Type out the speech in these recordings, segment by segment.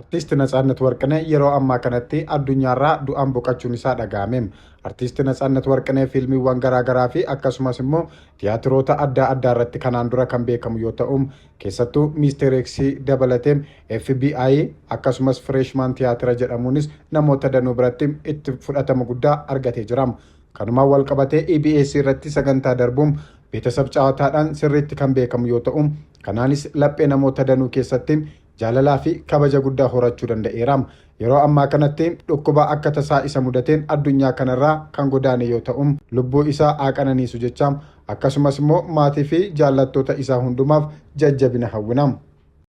Artiist Natsaannat Warqinee yeroo ammaa kanatti addunyaarraa du'aan boqachuun isaa dhaga'ame. Artiist Natsaannat Warqinee fiilmiiwwan garaagaraa fi akkasumas immoo tiyaatiroota adda addaa irratti kanaan dura kan beekamu yoo ta'u, keessattuu Miister Eeksii dabalatee FBI akkasumas Fireeshmaan Tiyaatira jedhamuunis namoota danuu biratti itti fudhatama guddaa argatee jira. Kanumaan wal qabatee EBS irratti sagantaa darbuun Beetasab Caawataadhaan sirriitti kan beekamu yoo ta'u, kanaanis laphee namoota danuu keessatti jaalalaa fi kabaja guddaa horachuu danda'eera. Yeroo ammaa kanatti dhukkuba akka tasaa isa mudateen addunyaa kanarraa kan godaane yoo ta'u, lubbuu isaa haa qananiisu jecha akkasumas immoo maatii fi jaallattoota isaa hundumaaf jajjabina hawwina.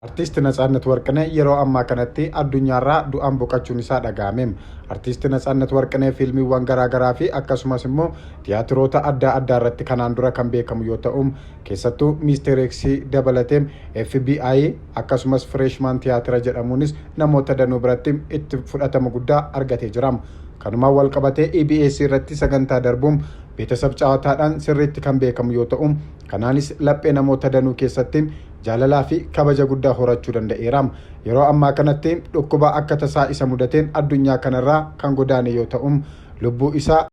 Artiist Natsaannat Warqinee yeroo ammaa kanatti addunyaarraa du'aan boqachuun isaa dhaga'ame. Artiist Natsaannat Warqinee fiilmiiwwan garaagaraa fi akkasumas immoo tiyaatiroota adda addaa irratti kanaan dura kan beekamu yoo ta'u, keessattuu Miister Eeksii dabalatee FBI akkasumas Fireeshmaan Tiyaatira jedhamuunis namoota danuu biratti itti fudhatama guddaa argatee jira. Kanumaan wal qabatee EBS irratti sagantaa darbuun Beetasab Caawataadhaan sirriitti kan beekamu yoo ta'u, kanaanis laphee namoota danuu keessatti jaalalaa fi kabaja guddaa horachuu danda'eera. Yeroo ammaa kanatti dhukkuba akka tasaa isa mudateen addunyaa kanarraa kan godaane yoo ta'u, lubbuu isaa.